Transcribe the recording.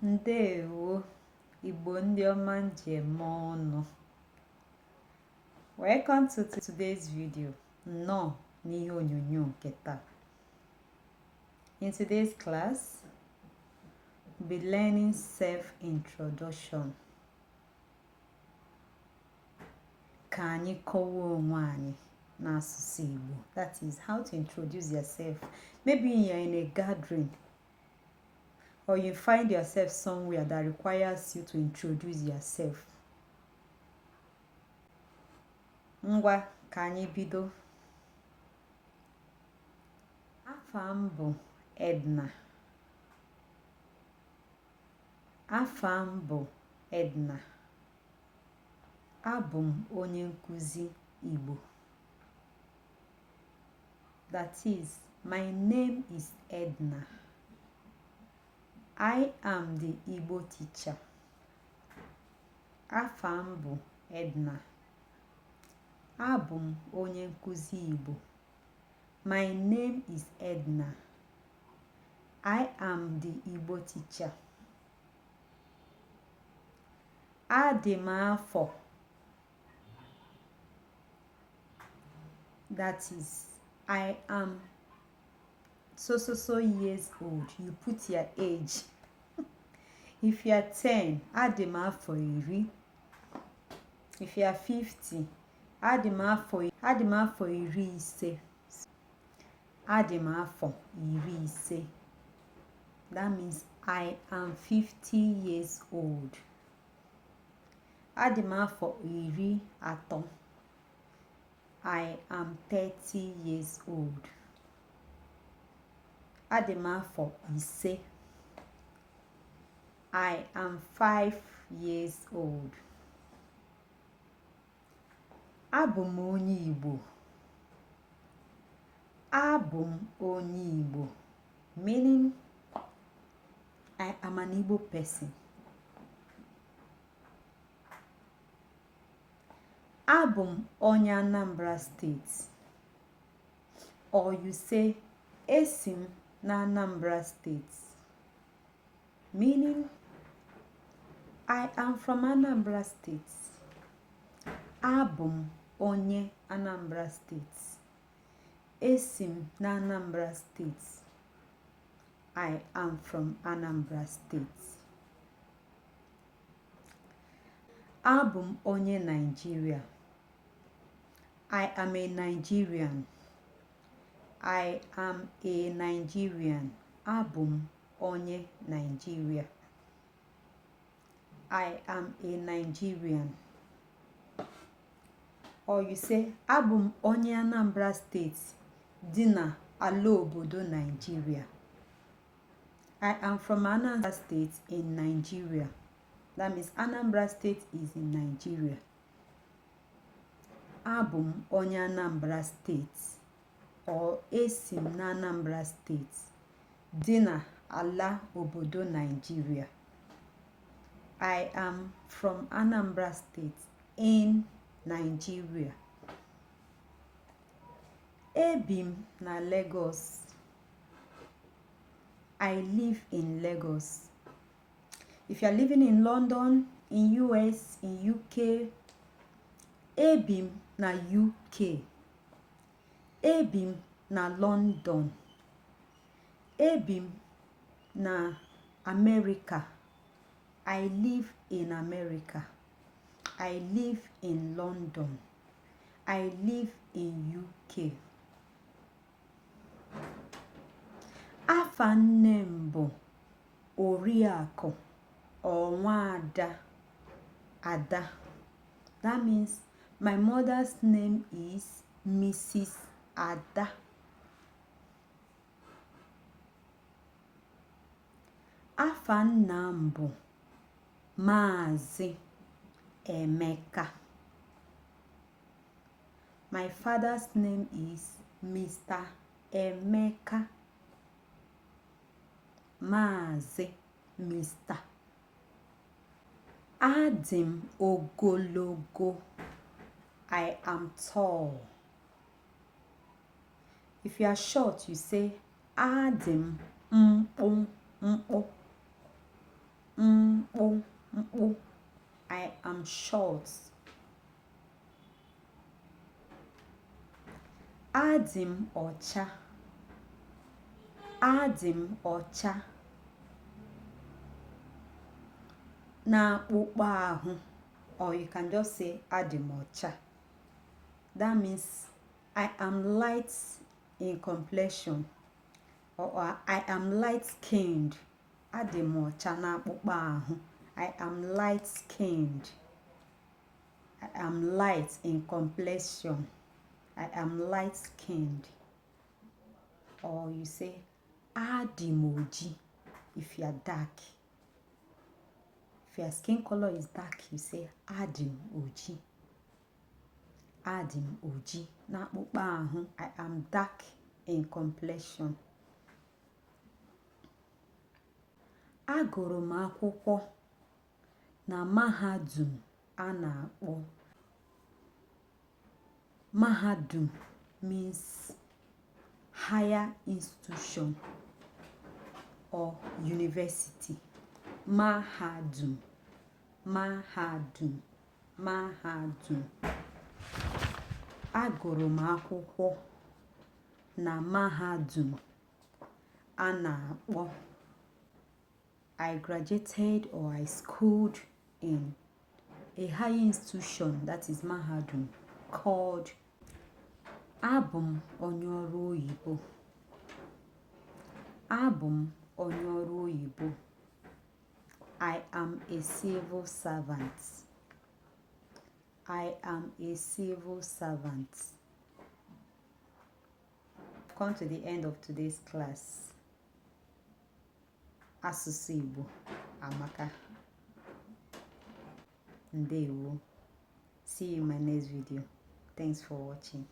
Ndewo, Igbo ndị ọma m ji eme ọnụ. Welcome to today's video. Nnọọ n'ihe onyonyo nke taa. In today's class, we'll be learning self-introduction. Ka anyị kọwaa onwe anyị n'asụsụ Igbo. That is how to introduce yourself. Maybe you're in a gathering or you find yourself somewhere that requires you to introduce yourself. Ngwa ka anyị bido. Afa m bụ Edna. Afa m bụ Edna. Abụ m onye nkuzi Igbo. That is, my name is Edna. I am the Igbo teacher. Afa m bụ Edna. Abụ m onye nkuzi Igbo. My name is Edna. I am the Igbo teacher. Adị m afọ that is I am so so so years old. You put your age. If you are 10, adị m afọ 10. If you are 50, adị m afọ 50. Adị m afọ 50. That means I am 50 years old. Adị m afọ 30. I am 30 years old. Adị m afọ 5. I am 5 years old. Abụ m onye Igbo. Abụ m onye Igbo, meaning I am an Igbo person. Abụ m onye Anambra State. Or you say, esi m na Anambra State, meaning I am from Anambra State. Abụ m onye Anambra State. Esi m na Anambra State. I am from Anambra State. Abụ m onye Nigeria. I am a Nigerian. I am a Nigerian. Abụ m onye Nigeria. I am a Nigerian. Or you say, abụ m onye Anambra State dị na ala obodo Nigeria. I am from Anambra State in Nigeria. That means Anambra State is in Nigeria. Abụ m onye Anambra State or esi m na Anambra State dị na ala obodo Nigeria. I am from Anambra State in Nigeria. Ebi m na Lagos. I live in Lagos. If you are living in London, in US, in UK, ebi m na UK. Ebi m na London. Ebi m na America. I live in America. I live in London. I live in UK. Afa nne m bụ Oriakụ or Nwaada Ada. That means my mother's name is Mrs. Ada. Afa nna m bụ Maazị Emeka. My father's name is Mr. Emeka. Maazị Mr. Adị m ogologo. I am tall. If you are short, you say adị m mkpụmkpụ. mkpụmkpụ. I am short. Adị m ọcha. Adị m ọcha n'akpụkpọ ahụ or you can just say adị m ọcha. That means I am light in complexion or I am light skinned. Adị m ọcha n'akpụkpọ ahụ. I am light skinned. I am light in complexion. I am light skinned. Or you say adị m oji if you are dark. If your skin color is dark, you say adị m oji. Adị m oji n'akpụkpọ ahụ. I am dark in complexion. Agụrụ m akwụkwọ na mahadum a na-akpọ. Mahadum means higher institution or university. Mahadum, mahadum, mahadum. Agụrụ m akwụkwọ na mahadum a na-akpọ. I graduated or I schooled in a higher institution, that is mahadum, called. Abụ m onye ọrụ oyibo. Abụ m onye ọrụ oyibo. I am a civil servant. I am a civil servant. Come to the end of today's class. Asụsụ Igbo amaka. Ndewo. See you in my next video. Thanks for watching.